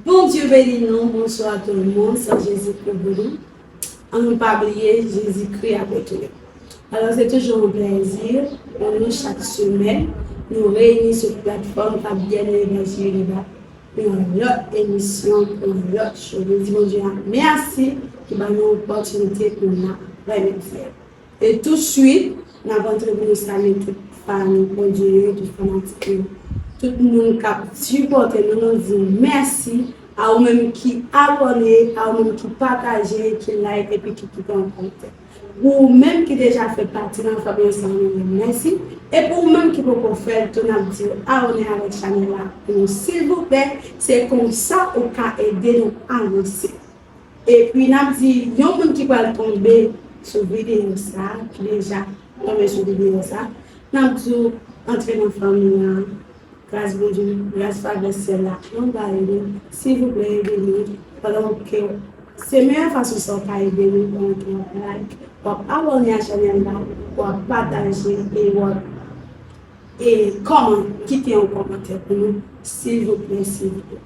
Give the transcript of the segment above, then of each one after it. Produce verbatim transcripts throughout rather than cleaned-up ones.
Bondye beni nou, bonswa tout moun, san Jezi kouvri nou. Ann nou pa bliye, Jezikri ap retounen. Alò, se toujou yon plèzi pou nou chak semèn, nou reyini sou platfòm k ap byen evanjelize pou yon lòt emisyon, pou yon lòt show. Nou di Bondye a mèsi ki ba nou opòtinite pou n ap renmen fè. E touswit, n ap antre pou nou salye tout fan Bondye yo, tout fanatik yo, tout moun k ap sipòte nou, nou di mèsi a ou menm ki abòne, a ou menm ki pataje, ki like epi ki kite yon kòmantè. Pou ou menm ki deja fè pati nan fanmi an sa, nou di mèsi. E pou ou menm ki poko fè l tou, n ap di w abòne avèk chanèl la pou nou silvouplè. Se konsa ou ka ede nou avanse. Epi n ap di yon moun ki pral tonbe sou videyo sa, ki deja tonbe sou videyo sa, n ap di w antre nan fanmi an. Gras Bondye, gras favè syèl la, ann ba ede nou. Silvouplè, ede nou. Pandan ke se meyè fason sa w ka ede nou, pandan ke w ap like, w ap abòne a chanèl la, w ap pataje e w ap e kòman kite yon kòmantè pou nou, silvouplè, silvouplè.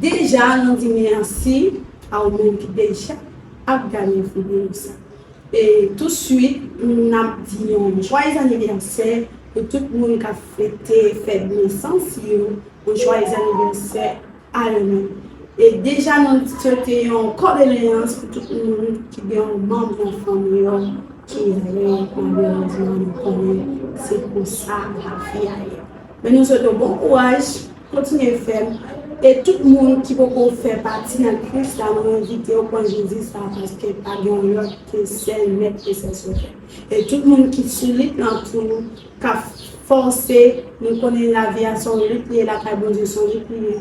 Deja, nou di mèsi a ou menm ki deja ap gade videyo sa. E touswit, n ap di yon jwayez anivèsè pou tout moun k ap fete fèt nesans yo, yon jwayez anivèsè a yo menm. E deja nou swete yon kondoleyans pou tout moun ki gen yon manm nan fanmi yo ki ale, malerezman, nou konnen se konsa lavi a ye. Men nou swete w bon kouraj, kontinye fèm. E tout moun ki poko fè pati nan Kris la, nou envite w pran Jezi sa, paske pa gen yon lòt ke sèl Mèt e sèl Sovè. E tout moun ki sou lit lan tou, k ap fòse, nou konnen lavi a se yon lit li ye, lakay Bondye se yon lit li ye.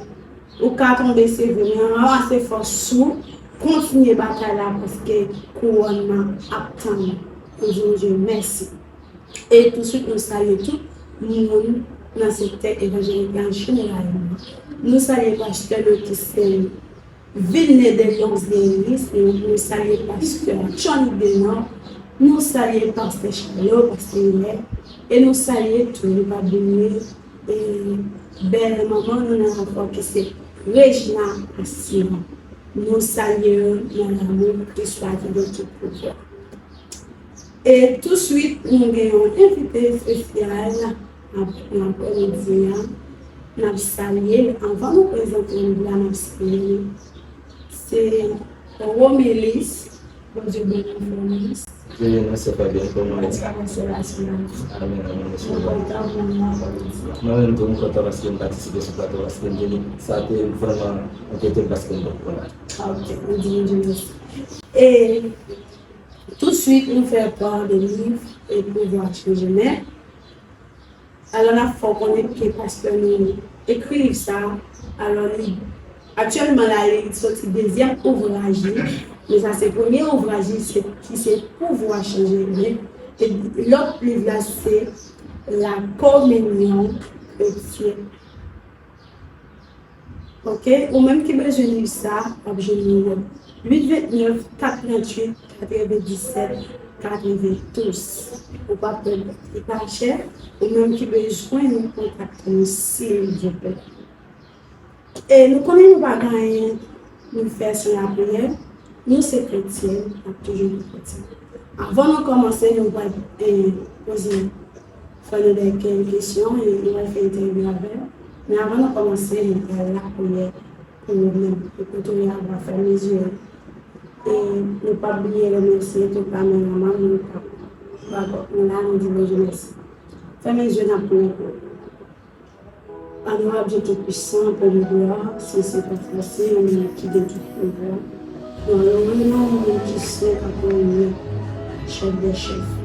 Ou ka tonbe, se vre, men ranmase fòs ou, kontinye batay la, paske kouwòn nan ap tann ou. Nou di Bondye mèsi. E touswit, nou salye tout moun nan sektè evanjelik la jeneralman. Nou salye pastè Lotis Vilne de Lyons Denilis, nou, nou salye pastè Johnny Denor, nou salye pastè Charlot, pastè Hilaire, e nou salye tou, nou pa bliye, e bèl manman nou nan rapò ki se Regina Assis. Nou salye yo nan lanmou Kris la ki gen tout pouvwa. E touswit, nou gen yon envite espesyal nan, nan aprèmidi a. N ap salye l. Anvan nou prezante liv la, n ap salye l. Se Romelis. Bondye beni w, Romelis. Beni w, sè Fabienne, kòman w ye? Bondye avè w, sè Fabienne. Amèn, amèn, mèsi. Mwen kontan pou nou aprèmidi a. Mwen menm tou, m kontan paske m patisipe sou plato, paske m te, sa te vrèman, mwen te, paske m te konn la. Ok, nou di Bondye mèsi. E Touswit, nou fè pa de liv e pouvwa chanje men. Alò, n ap fè w konnen ke pastè nou ekri liv sa a. Alò, li, aktyèlman la, li soti dezyèm ouvraj li. Men sa se premye ouvraj li, se, ki se Pouvwa Chanje Men. E lòt liv la, se La Communion Chrétienne. Ok, ou menm ki bezwen liv sa, w ap jwenn li nan uit vennèf, kat tranntuit, katrevendisèt, katrevendouz. Ou pa pè, li pa chè, ou menm ki bezwen, nou kontakte nou, silvouplè. E nou konnen nou pa gen anyen nou fè san lapriyè. Nou se kretyen, n ap toujou gen kretyen. Anvan nou kòmanse, nou pral, eh, poze frè nou de kèk kesyon, e nou pral fè entèvyou avè l. Men anvan nou kòmanse, nou pral lapriyè pou nou menm. E kote w ye a, w a fèmen zye w. E nou p ap bliye remèsye tou kameramann nou k ap ba kòk nou la, nou di Bondye mèsi. Fèmen zye w, n ap priye pou ou. Onorab Dye Toupisan, Pè de glwa, Sen Sent Trwa Fwa Sen, ou menm ki gen tout pouvwa. Nou onore non ou menm ki sen, k ap renye, Chèf dè chèf.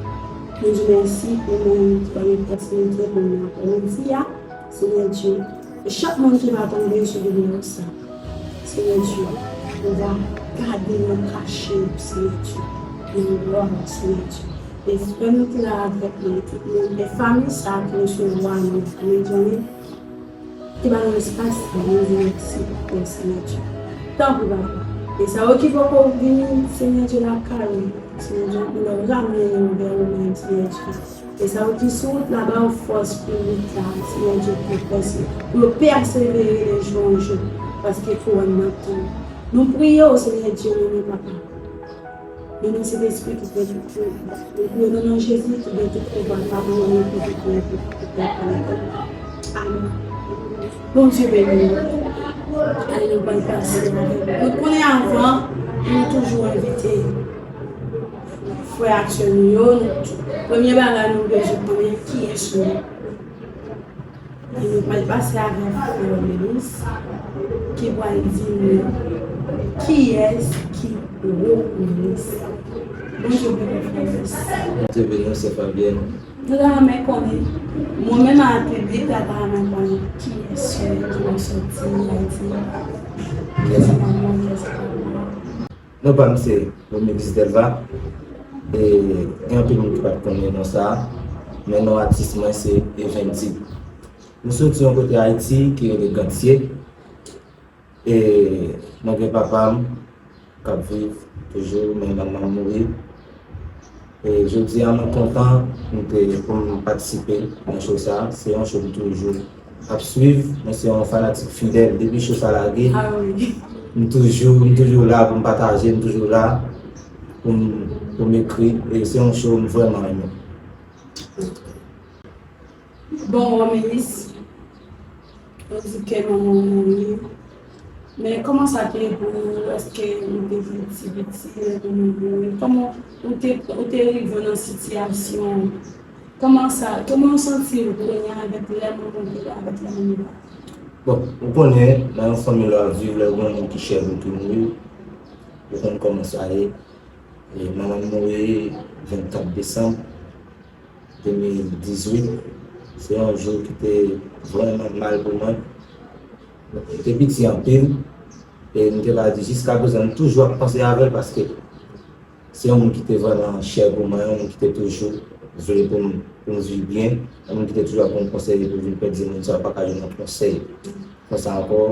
Nou di mèsi pou nou ban nou opòtinite pou nou aprann di a, Senyè Dye. E chak moun ki va tonbe sou videyo sa, Senyè Dye, ou va gade yo kache, Senyè Dye, nan glwa, Senyè Dye. E frè nou ki la avèk nou, tout moun, e fanmi sa ki resevwa nou, nou di nou, ki ba nou espas sa, nou di mèsi pou Senyè Dye. Tanpri, papa. E sa yo ki poko vini, Senyè Dye, lakay ou, Senyè Dye, nou ramèn yo vè ou menm, Senyè Dye. E sa yo ki sou wout la, ba yo fòs pou wout la, Senyè Dye, pou pèse, pou yo pèsevere de jou an jou. Paske kouwòn nan tann. Nou priye o Senyè Dye nou, men papa. Men nan Sentespri ki gen tout pouvwa. Nou priye nan non Jezi ki gen tout pouvwa, papa, nou priye pou tout pouvwa. Amen. Bondye beni nou. Ale nou pral pase avèk nou. Nou konnen avan, nou toujou envite frè ak sè nou yo. Nou, premye bagay nou bezwen konnen kiyès nou ye. E nou pral pase avèk frè Minis ki pral di nou kiyès ki gwo minis. Bondye beni w, frè Minis. Bondye beni w, sè Fabyèn. Nou ta renmen konnen, mwen menm ak piblik la ta renmen konnen kiyès ki resòti Ayiti. Kiyès ki pa mwen, kiyès ki pa mwen. Non pa m se Romilus Delva. E gen anpil moun ki pa t konnen non sa a, men non atis mwen se Evendy. M soti yon kote Ayiti ki rele Gantye. E mwen gen papa m k ap viv toujou, men manman m mouri. E jodi a, mwen kontan m te, pou m patisipe nan show sa a. Se yon show m toujou ap swiv. Mwen se yon fanatik fidèl. Depi show sa lage, ah wi, m toujou, m toujou la pou m pataje, m toujou la pou m, pou m ekri. E se yon show m vrèman renmen. Bon, Romilus, ou di ke manman w mouri. Men kòman sa te ye pou ou? Èske ou te vin ti piti lè manman w mouri? Kòman ou te, ou te rive nan sitiyasyon? Kòman sa, kòman ou santi w kounye a avèk lè manman w te la, avèk lè manman w pa t la? Bon, ou konnen, nan yon fanmi lè w ap viv, lè gen yon moun ki chè pou ki mouri, ou konn kòman sa ye. E manman m mouri vennkat desanm de mil dizuit. Se yon jou ki te vrèman mal pou mwen. M te piti anpil, e m te ka di jiskaprezan m toujou ap panse avè l, paske se yon moun ki te vrèman chè pou mwen, yon moun ki te toujou vle pou m, pou m viv byen, yon moun ki te toujou ap ban m konsèy, epi w vin pèdi moun sa, w pa ka jwenn yon konsèy konsa ankò.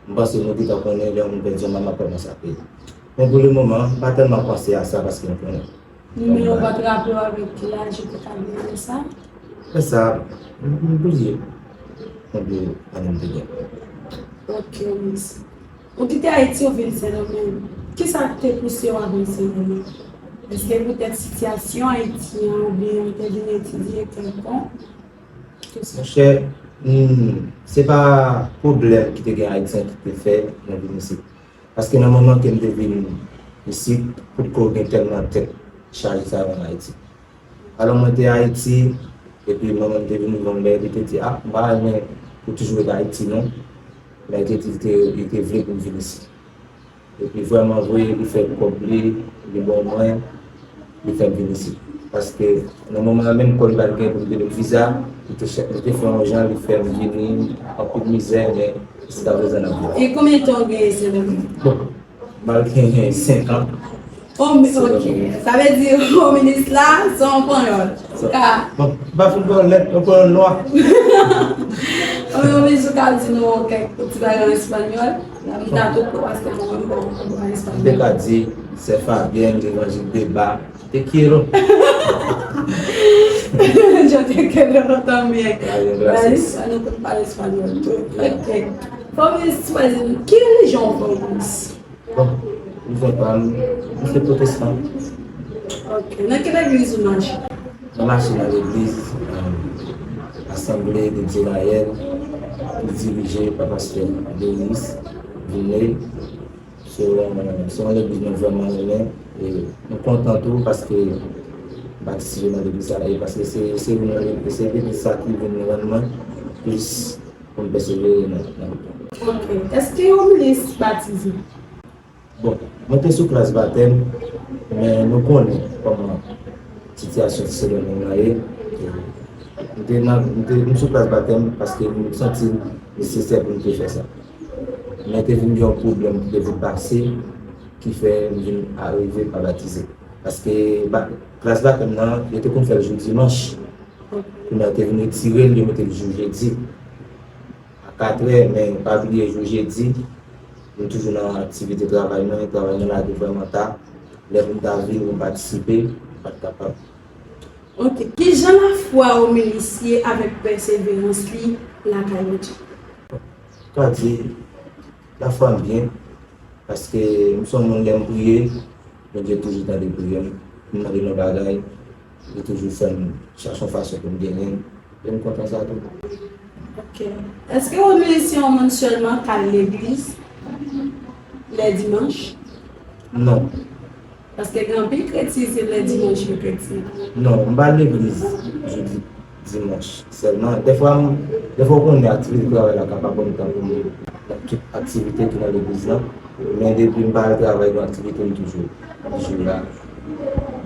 M panse nou gentan konnen lè yon moun pèdi yon manman kòman sa te ye. Men pou le moman, m pa tèlman panse a sa paske m konnen. Men ou pa t raple w avèk ki laj ou te ka gen lè sa? Lè sa, m, m bliye. M bliye ane m te gen. Ok, Miss. Ou kite Ayiti, ou vin Sendomeng. Kisa k te pouse w al vin Sendomeng? Èske poutèt sitiyasyon Ayiti an, oubyen ou te vin etidye kèlkonk? Monchè, hmm, se pa pwoblèm ki te gen Ayisyen ki te fè mwen vin isit. Paske nan moman ke m te vin isit, potko gen tèlman tèt chaje sa yo ann Ayiti. Alò, mwen te Ayiti, epi manman m te vin yon lè, li te di, a, m pa renmen pou toujou ret Ayiti, non. Men li te di li te, li te vle pou m vin isit. Epi vrèman vre, li fè kòb li, li ban mwen, li fè m vin isit. Paske nan moman an menm, kòb li pa t gen pou li te ban m viza, li te chè-, li te fè yon jan, li fè m vini, anpil mizè, men jiskaprezan n ap viv. E konbyen tan w genyen Sendomeng? Bon, m al genyen senk an. Oh, men, ok. Sa vle di, Romilus la, se yon panyòl. Ou ka. Bon, m pa fin panyòl nèt, yon panyòl nwa. Oh, men, Romilus, ou ka di nou kèk ti bagay an espanyòl? La, m ta tou kou paske mwen menm, bon, m pa espanyòl. M te ka di, sè Fabyèn, levanjil de ba, te quiero. Yo te quiero también. Ay, gracias. Ay, nou konn pale espanyòl tou. Ok. Fò m di, ki relijyon w fè w plis? Bon, m fè pa m, m se pwotestan. Ok. Nan ki legliz ou mache? Mwen mache nan legliz, euh, Assemblée de Dieu Rayène, ki dirije pa pastè Denis Vilmé. Se yon, se yon legliz mwen vrèman renmen. E m kontan tou paske m patisipe nan legliz sa. E paske se, se youn nan legliz, se legliz sa ki vin rann mwen plis pou m pèsevere nan, nan. Ok. Èske Romilus batize? Bon, mwen te sou klas batèm, men nou konnen kòman sitiyasyon Sendomeng nan ye. M te nan, m te, m sou klas batèm paske m santi l nesesè pou m te fè sa. Men te vin gen yon pwoblèm ki te vin pase, ki fè m vin arive pa batize. Paske ba-, klas batèm nan, yo te konn fè l jou dimanch. Kounye a, yo te vin retire l, yo mete l jou jedi. A katrè, men pa bliye jou jedi, m toujou nan aktivite travay mwen, travay mwen lage vrèman ta. Lè pou m ta vin pou m patisipe, m pa t kapab. Ok. Kijan lafwa Romilus ye avèk pèseverans li lakay Bondye? Ka di, Lafwa m byen, paske m se yon moun lè m priye, Bondye toujou tande priyè m. M mande l yon bagay, li toujou fè m chache yon fason pou m genyen l. E m kontan sa tou. Ok. Èske w se yon moun sèlman k al legliz lè dimanch? Non. Paske gen anpil kretyen se lè dimanch yo kretyen. Non, m pa al legliz jodi, dimanch sèlman. Dèfwa, m, dèfwa w konnen aktivite travay la ka pa ban m tan pou m nan tout aktivite ki nan legliz la. Men depi m pa al travay nan aktivite, m toujou, toujou la,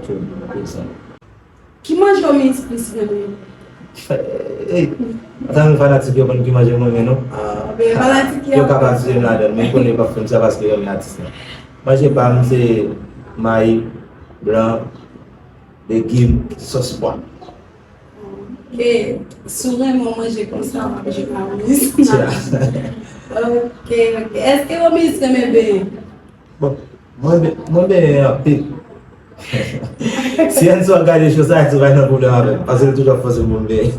toujou prezan. Ki manje w minis plis renmen? Ey, ata menm fanatik yo konn ki manje m renmen non. Ah, fanatik yo ka patisipe m ladan l, men m konnen yo p ap fè m sa paske yo renmen atis lan. Manje pa m se mayi blan, legim, sòs pwa. Ok, si w renmen w manje konsa, w ap jwe a minis. Ok, ok. Èske w minis renmen benyen? Bon, mwen, mwen benyen anpil. Si Enzo ap gade show sa, Enzo pa gen pwoblèm avè m, paske li toujou ap fòse m pou m benyen.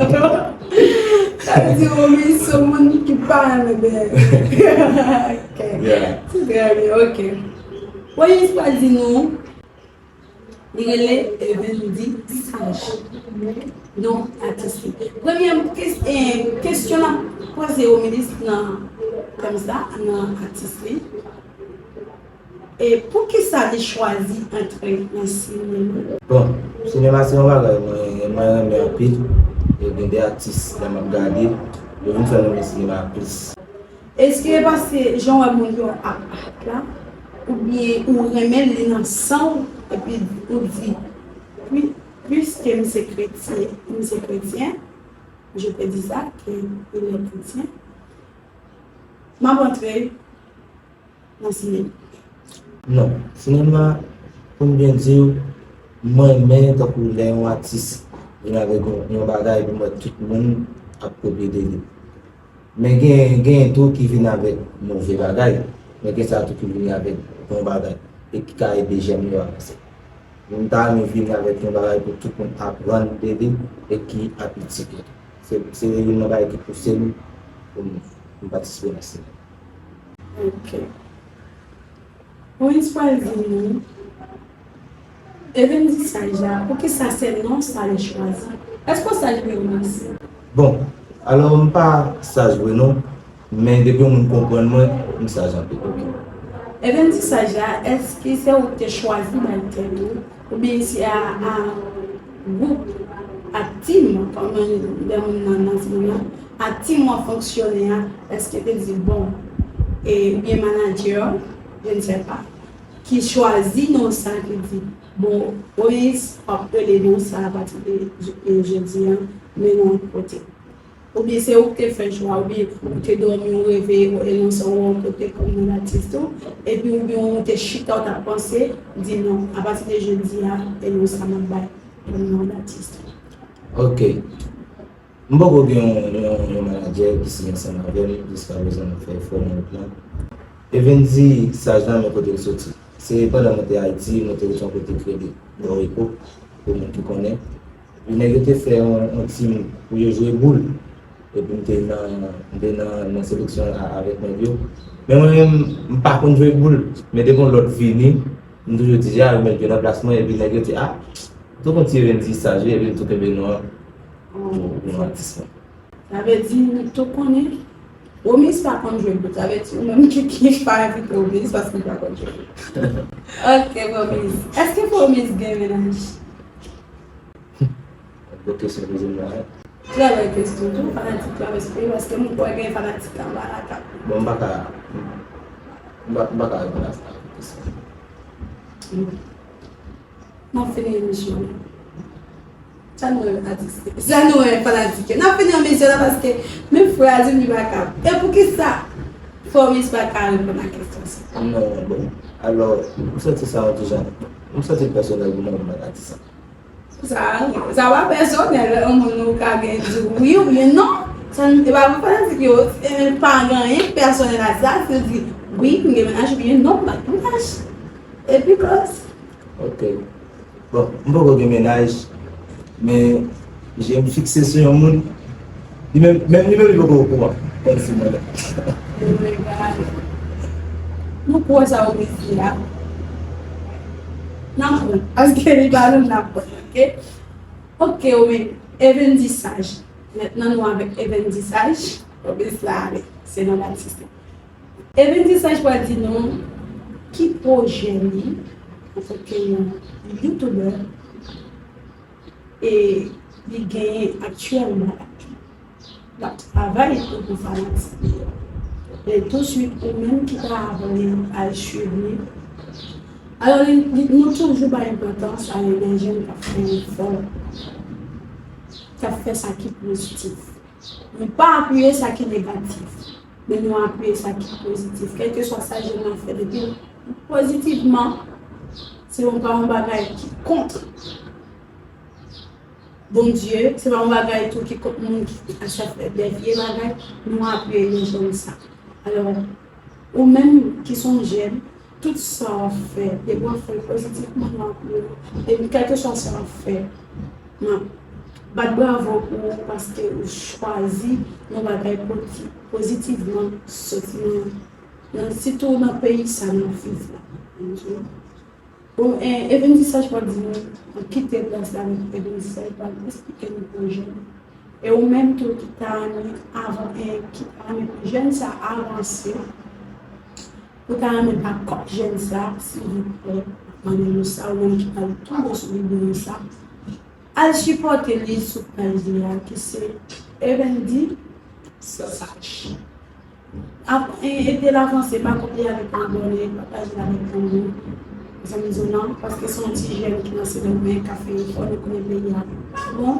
Sa vle di Romis se yon moun ki pa renmen benyen. Ok. Yeah. Se trè byen, ok. Romis pral di nou, li rele Evendy Sage. Non atis li. Premye kes-, eh, kesyon n ap poze Romis nan tèm sa, nan atis li. E poukisa li chwazi antre nan sinema? Bon, sinema se yon bagay mwen, mwen renmen anpil. E gen de atis, lè m ap gade, yo vin fè m renmen sinema a plis. Èske e paske jan w wè moun yo ap act la, oubyen ou renmen l, li nan san w, epi ou di, pi-, puiske m se kretyen, m se kretyen, je peux dire ça, que il est chrétien, m ap antre nan sinema. Non, sinema, pou m byen di w, mwen renmen tankou lè yon atis vin avèk yon, yon bagay, epi m wè tout moun ap kopye de li. Men gen, gen tou ki vin avèk move bagay, men gen sa tou ki vini avèk bon bagay, e ki ka ede jèn yo avanse. M ta renmen vini avèk yon bagay pou tout moun aprann de li e ki ap itil yo. Se, se youn nan bagay ki pouse m pou m, pou m patisipe nan sinema. Ok. Romis pral di nou, Evendy Sage la, poukisa se non sa li chwazi? Èske w saj vre, Romis? Bon, alò m pa saj vre non, men depi yon moun konprann mwen, m saj anpil, ok. Evendy Sage la, èske se ou ki te chwazi bay tèt ou, oubyen se a, a gwoup, a team, kòman lè moun nan, nan team nan, a team w ap fonksyone a, èske te di, bon, e, oubyen manager, je ne sais pas, ki chwazi non sa, ki di, bon, Romis, w ap rele non sa apati de j-, e, jodi a, men non kote. Oubyen se ou ki te fè chwa, oubyen ou te dòmi, ou reve, ou e non sa, ou wè yon kote kòm non atis ou, epi oubyen ou te chita, ou t ap panse, di non, apati de jodi a, e non sa m ap bay kòm non atis ou. Ok. M poko gen yon, yon, yon manadjè ki siyen ansanm avè m, jiska prezan m ap fè efò nan wout lan. Evendy Sage la, men kote l soti. Se pandan mwen te Ayiti, mwen te rete yon kote ki rele Bò Eko, pou moun ki konnen. Epi nèg yo te fè yon, yon team pou yo jwe boul. Epi m te nan, m te nan, nan seleksyon a, avèk nèg yo. Men mwen menm, m pa konn jwe boul. Men depi yon lòt vini, m toujou di, "A, yo met yo nan plas mwen," epi nèg yo di, "A, tou konn ti Evendy Sage wi," epi m tou kenbe non an pou, pou non atis mwen. Sa vle di nou tou konnen Romis pa konn jwe boul. Sa vle di ou menm ki, ki pa envite Romis paske li pa konn jwe boul. Ok, Romis. Èske Romis gen mennaj? Bon kesyon poze m la, wi. Trè bèl kesyon tou, fanatik la, respè, paske m kwè gen fanatik anba la k ap. Bon, m pa ka, m pa, m pa ka reponn a sa, kesyon. N ap fini emisyon an. Sa nou wè atis, sa nou wè fanatik yo. N ap fini emisyon an paske menm frè a di m li pa kab. E poukisa Romis pa ka reponn a kesyon sa? Non, bon. Alò, m santi sa yon ti jan. M santi l pèsonèl pou mwen, pou mwen ka di sa. Sa, sa pa pèsonèl, yon moun ou ka gen di wi oubyen non. Sa, e pa pou fanatik yo, e pa gen anyen pèsonèl a sa, se di wi, m gen mennaj oubyen non, m pa gen mennaj. Epi close. Ok. Bon, m poko gen mennaj, men je m fikse sou yon moun. Li menm, menm li menm li poko okouran. Kòmsi mwen menm. Oh my God. Nou kwè sa yo mete a. N ap pran. Paske li ba nou, n ap pran, oke? Oke, wi. Evendy Sage. Mentnan nou avèk Evendy Sage. Bon, men sa ale. Se nan Batiste. Evendy Sage pral di nou ki pwojè li antanke yon YouTuber e li genyen aktyèlman la. L ap travay pou, pou fanatik li yo. E touswit, ou menm ki ta vle al swiv li. Alò, li, li, nou toujou bay enpòtans a lè jèn k ap fè efò, k ap fè sa ki pozitif. Nou pa apiye sa ki negatif, men nou apiye sa ki pozitif. Kèlkeswa sa jèn nan fè, depi pozitivman, se yon, pa yon bagay ki kont Bondye, se pa yon bagay tou ki kont moun ki a chèf de vye bagay, nou apiye yon jèn sa. Alò, ou menm ki se yon jèn, tout sa w ap fè, depi w ap fè l pozitivman, nou apiye w. Depi kèlkeswa sa w ap fè, m ap bat bravo pou ou paske ou chwazi yon bagay poti-, pozitivman soti nan, nan, sitou nan peyi sa n ap viv la. Bon, e, Evendy Sage pral di nou, nou kite plas la avèk Evendy Sage pral esplike nou pwojè l. E ou menm tou ki ta renmen avan, e, ki ta renmen pou jèn sa avanse, ou ta renmen bakòp jèn sa, silvouplè, mande nou sa, ou menm ki pral tonbe sou videyo sa, al sipòte li sou paj li a, ki se Evendy Sage. Ap, e, ede l avanse, bakòp li avèk abòne, pataje l avèk zanmi, zanmi zòn nan, paske se yon ti jèn ki nan Sendomeng, k ap fè efò, nou konnen peyi a pa bon,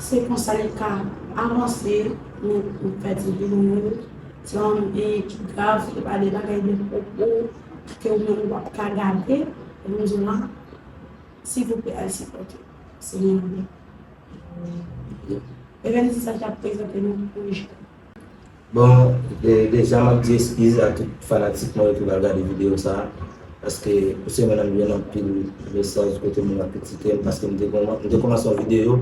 se konsa li ka avanse, nou, nou fè ti videyo, se yon, e, ki grav, e pa de bagay de pwopo, ke ou menm ou p ap ka gade, zanmi zòn nan, silvouplè, al sipòte. Se mwen. Evendy Sage ap prezante nou pwojè. Bon, de-, deja m ap di eskiz a tout fanatik mwen yo ki pral gade videyo sa a, paske pou semèn nan m jwenn anpil mesaj kote moun ap kritike m paske m te kòman-, m te kòmanse yon videyo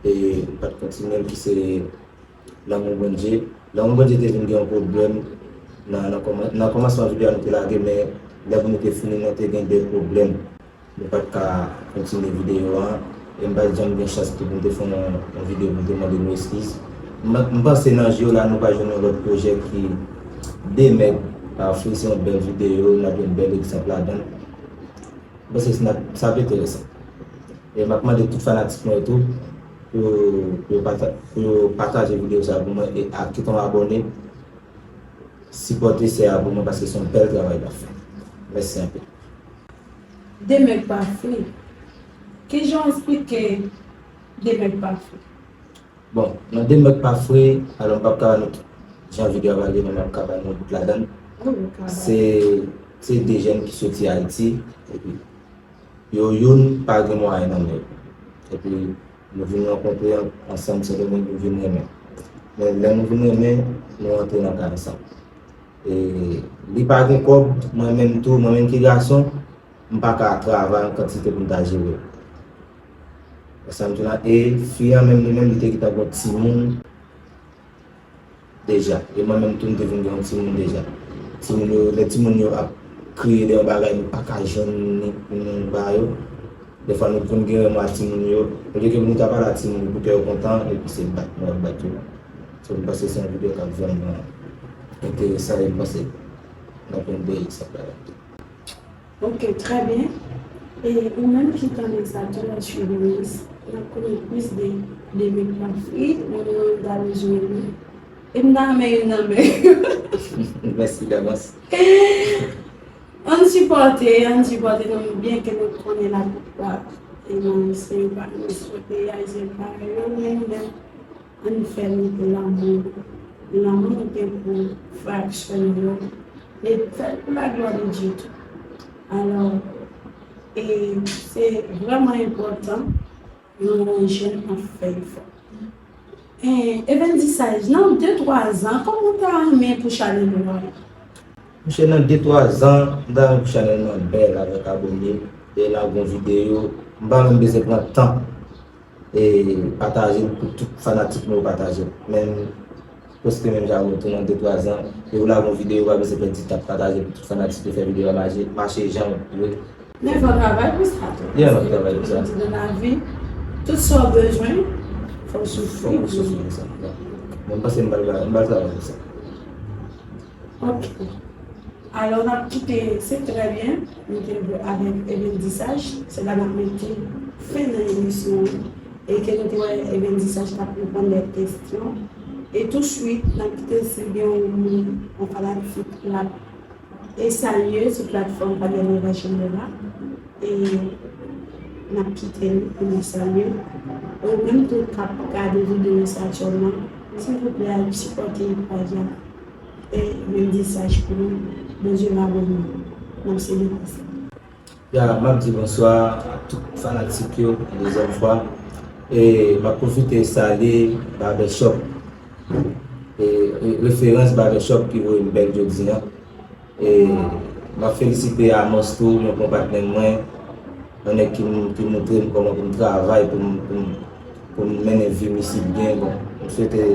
e m pa t kontinye l ki se Lanmou Bondye. Lanmou Bondye te vin gen yon pwoblèm nan, nan kòman-, nan kòmansman videyo a nou te lage, men lè pou nou te fini, nou te gen de pwoblèm. Nou pa t ka kontinye videyo a, e m pa t janm gen chans tou pou m te fè yon, yon videyo pou m te mande nou eskiz. M, m panse nan je w la, nou va jwenn yon lòt pwojè ki Demèg pa Fri, se yon bèl videyo, n ap jwenn bèl egzanp ladan l. M panse sa, sa ap enteresan. E m ap mande tout fanatik mwen yo tou pou, pou yo pata-, pou yo pataje videyo sa a pou mwen e a kite yon abòne, sipòte sè a pou mwen paske se yon bèl travay l ap fè. Mèsi anpil. Demèg pa Fri. Kijan w esplike Demèg pa Fri? Bon, nan Demèg pa Fri, alò m p ap ka ba nou tout jan videyo a pale, men m ap ka ba nou bout ladan l. Se, se de jèn ki soti Ayiti, epi yo youn pa gen mwayen nan men yo. Epi nou vin rankontre an-, ansanm Sendomeng, nou vin renmen. Men lè nou vin renmen, nou antre nan kay ansanm. E li pa gen kòb, mwen menm tou, mwen menm ki gason, m pa ka travay an kantite pou m ta jere. Wè sa m di w la? E fi an menm, li menm, li te gentan gon timoun deja. E mwen menm tou, m te vin gen yon timoun deja. Timoun yo, lè timoun yo ap kriye de yon bagay, nou pa ka jwenn ni pou nou ba yo. Defwa nou konn gen remò a timoun yo. Olye ke pou nou ta pale a timoun yo pou kè yo kontan, epi se bat nou ap bat yo. So, m panse se yon videyo k ap vrèman enteresan e m panse n ap jwenn de egzanp ladan tou. Ok, trè byen. E ou menm ki tande sa tou, n ap swiv nou, n ap konnen plis de, de Demèg pa Fri, nou menm nou ta bezwen li. E m ta renmen youn nan men yo. Mèsi davans. Ann sipòte, ann sipòte nou, byenke nou konnen laplipla e nan Ayisyen yo pa renmen sipòte Ayisyen parèy yo, men nou menm, ann fè l pou lanmou, lanmou nou gen pou frè ak sè nou yo, e fè l pou la glwa de Dye tou. Alò, e se vrèman enpòtan, yon jèn ap fè efò. E, Evendy Sage, nan de twa zan, kòman w ta renmen pou chanèl ou a ye? Monchè, nan de twa zan, m ta renmen pou chanèl mwen bèl avèk abòne, e n ap gon videyo, m pa menm bezwen pran tan e pataje l pou tout fanatik mwen yo pataje l. Men Poste menm jan avè w tou nan de twa zan. E ou lage yon videyo, ou pa bezwen pèdi tan ap pataje pou tout fanatik yo fè videyo a mache, mache jan w vle. Men fò w travay pou sa tou. Yeah, fò w travay pou sa. Paske nan lavi, tout sa w bezwen, fò w soufri. Fò w soufri pou sa. Mwen panse m pral travay pou sa. Ok. Alò, n ap kite, se trè byen, nou te avèk Evendisaj, se la n ap mete fen nan emisyon an. E ke nou te wè Evendisaj t ap reponn lòt kesyon. E touswit, n ap kite si gen yon moun, yon fanatik k ap e salye sou platfòm Fabienne Levache la. E n ap kite l pou li salye. E ou menm tou k ap gade videyo sa aktyèlman, silvouplè al sipòte paj la. E Evendisaj pou nou, Bondye va beni nou. N ap selebre sa. Ya, m ap di bonswa a tout fanatik yo, yon dezyèm fwa. E m ap pwofite salye Barbershop. E, e referans Barbershop ki voye m bèl jodi a. E m ap felisite Amos tou, yon bon patnè mwen, yon nèg ki, ki montre m kòman pou m travay, pou m, pou m, pou m mennen vi m isit byen. Bon, m swete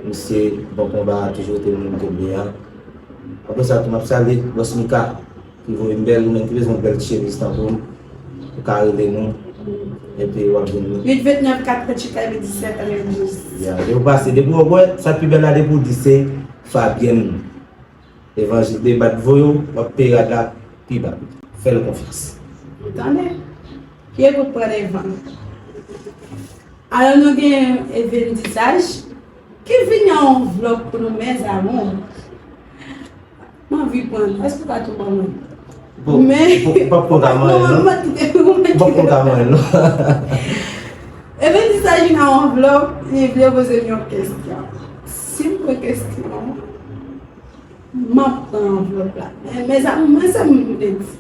misye bon konba, toujou rete moun ke l ye a. Apre sa tou, m ap salye Bòs Mika, ki voye m bèl, ou menm ki bezwen bèl ti chemiz tankou m, ou ka rele nou, epi w ap jwenn nou. Uit vennèf katrevenntuit katrevendisèt katrevendous. Ya, depi w pase, depi w wè, sa k pi bèl la, depi w di se Fabienne. Evanjil de bat voye w, w ap peye rad la pi ba. Fè l konfyans. Ou tande? Pye kout pran devan. Alò nou gen Evendisaj ki vini an yon vlòg pou nou mes amours. M anvi pran l. Èske w ka tou ban mwen? Bon, men, ou p ap konn ka manyen l non. Ou p ap konn ka manyen l non. Evendisaj vin an yon vlòg, li vle poze m yon kesyon. Si m pran kesyon an, M ap pran anvlòp la. Men, mezanmi, mwen sèl moun ki te di.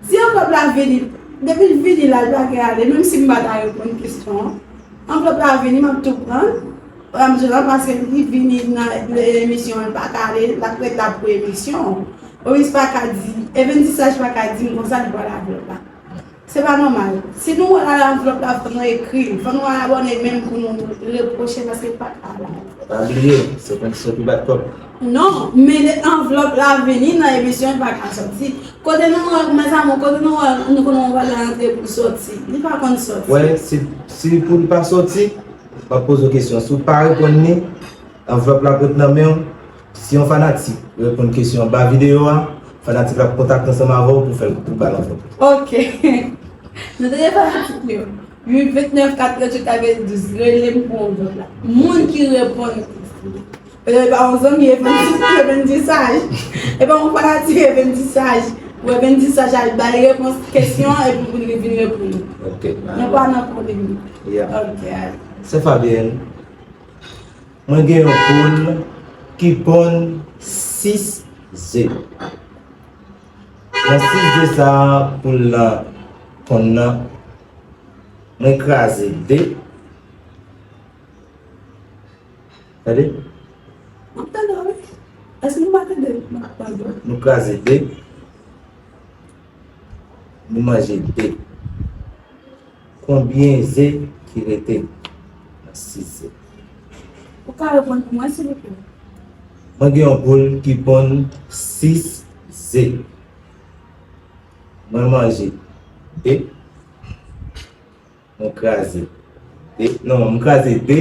Si anvlòp la vini, depi l vini la, l pa gen ale, menm si m pa ta reponn kesyon an. Anvlòp la vini, m ap tou pran l. Pandan m di la, paske li vini nan emisyon an, l pa ka ale, l ap ret la pou emisyon an. Omis pa ka di, Evendisaj pa ka di m konsa li pran anvlòp la. Se pa nòmal. Si nou wè la anvlòp la, fò nou ekri l. Fò nou al abòne menm pou nou repwoche paske l pa ka la. Pa bliye, se kondisyon ki bat kòb. Non, men lè anvlòp la vini nan emisyon, l pa ka sòti. Kote nou wè, mezanmi, kote nou wè, nou konnen yon bagay antre pou sòti. Li pa konn sòti. Wè, si, si pou li pa sòti, m ap poze w kesyon. Si w pa reponn li, anvlòp la ap ret nan men w. Si yon fanatik reponn kesyon anba videyo a, fanatik la ap kontakte ansanm avè w pou fè l pou ba l anvlòp. Ok. Nou te gen fanatik yo. Uit vennèf katrevenntuit katrevendous, rele m pou anvlòp la. Moun ki reponn kesyon. E pa yon zanmi Evendisaj. E pa yon fanatik Evendisaj. Ou Evendisaj al bay repons kesyon an epi pou li vin reponn. Ok. Nou pa nan polemik. Yeah. Ok, ale. Sè Fabienne. Mwen gen yon poul ki ponn sis ze. Nan sis ze sa a poul lan ponn nan, mwen kraze de. Tande? M ap tande w wi. Èske nou pa tande? M ap tande w. Nou kraze de. Nou manje de. Konbyen ze ki rete nan sis ze? Ou ka reponn pou mwen, silvouplè? Mwen gen yon poul ki ponn sis ze. Mwen manje de. Mwen kraze de. Non, mwen kraze de.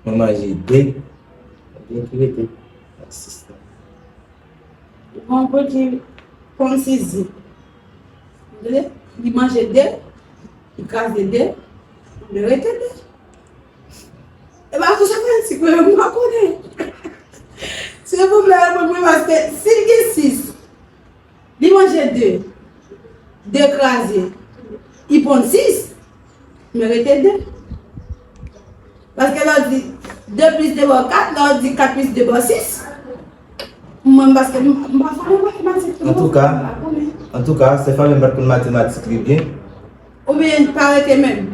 Mwen manje de. Konbyen ki rete nan sis lan? Yon poul ki ponn sis ze. Li manje de, li kraze de, li rete de. E pa konsa fè ti kwe m pa konnen. Silvouplè, reponn mwen paske si l gen sis, li manje de, de kraze, li ponn sis, men rete de. Paske lè w di de plis de ba w kat, lè w di kat plis de ba w sis. Mwen, paske m pa fò nan matematik tou. Antouka, antouka, sè Fabienne pa t konn matematik li byen. Oubyen pa rete menm.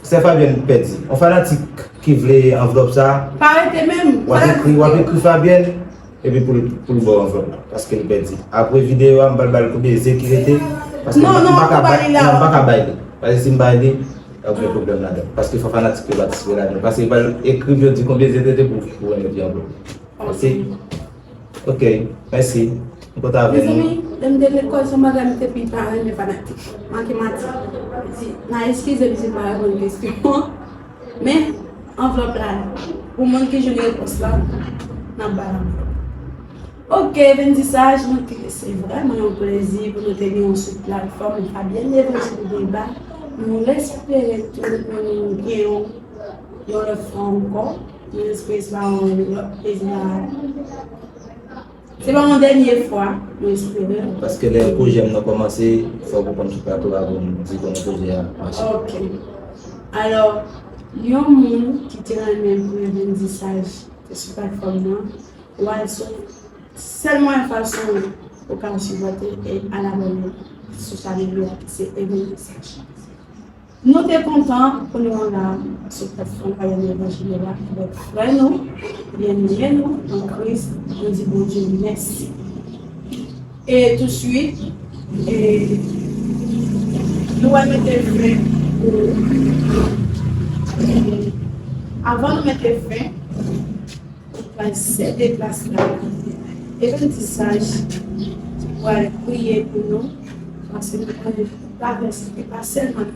Sè Fabienne pèdi. Yon fanatik ki vle anvlòp sa. Pa rete menm. W ap ekri, w ap ekri Fabienne. Epi pou l, pou l ba w anvlòp la, paske l pèdi. Apre videyo a, m pral ba l konbyen ze ki rete. Paske m pa ka bay, non, m pa ka bay li. Paske si m bay li, Y ap gen pwoblèm ladan. Paske fò fanatik yo patisipe ladan. Paske yo pral ekri pou yo di konbyen zete te pou, pou remèt yo anvlòp. Mèsi. Ok, mèsi. M kontan avè nou. Mezanmi, lè m te lekòl, se yon bagay m te pi pa renmen fanatik. Manke manti. Di, n a eskize m si m pa reponn kesyon an. Men, anvlòp la, pou moun ki jwenn repons la, n ap ba l anvlòp. Ok, Vendisaj, nou te, se vrèman yon plezi pou nou te gen w sou platfòm Fabienne Evangeline Deba. Nou espere tou pou nou gen w yon lòt fwa ankò. Nou espere se pa yon lòt plezi la. Se pa yon dènye fwa, nou espere. Paske lè pwojè m nan kòmanse, fòk ou konn sou plato a pou m di kòman pwojè a mache. Ok. Alò, yon moun ki te renmen pou Vendisaj te sou platfòm nan, w al sou sèl mwayen fason ou ka sipòte e al abòne sou chanèl yo a ki se Eventisaj. Nou te kontan pou nou la sou platfòm Payòl Evanjil la avèk frè nou, byeneme nou an Kris, nou di Bondye mèsi. E touswit, e, nou wè mete fen pou, avan nou mete fen, Pral sede plas la. Eventisaj pral priye pou nou, paske nou konnen tout bagay se pa sèlman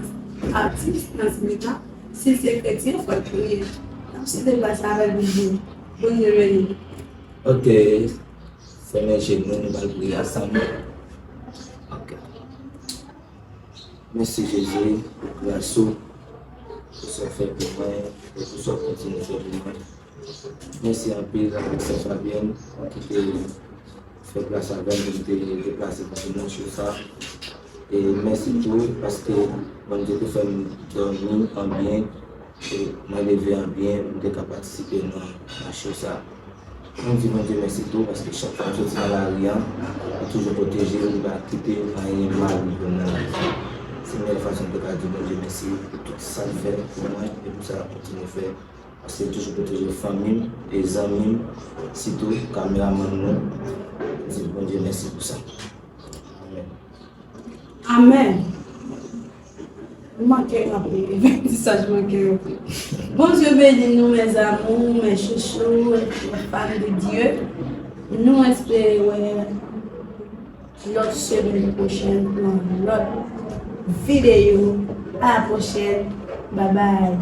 atis nan sinema, si se kretyen, fò l priye. N ap sede plas la avèk Bondye. Bondye beni. Ok, fèmen je nou, nou pral priye ansanm. Ok. Mèsi Jezi pou gras ou, pou sa w fè pou mwen, e pou sa w kontinye fè pou mwen. Mèsi anpil avèk sè Fabienne ki te fè plas avè m pou m te deplase pou vin nan cho sa. E mèsi tou paske Bondye te fè m dòmi an byen, e mwen leve an byen pou m te ka patisipe nan, nan cho sa. Mwen di Bondye mèsi tou paske chak fwa m soti nan lari an, li toujou pwoteje m, li pa kite anyen mal rive m nan lavi. Se meyè fason m te ka di Bondye mèsi pou tout sa l fè pou mwen e pou sa l ap kontinye fè. Paske l toujou pwoteje fanmi m e zanmi m, sitou kameramann nou. M di Bondye mèsi pou sa. Amèn. Amèn. Nou manke anpil. Eventisaj manke anpil. Bondye beni nou, mes amours, mes chouchous, les fans de Dieu. Nou espere wè lòt semèn pwochèn pou yon lòt videyo. A la pwochèn. Babay.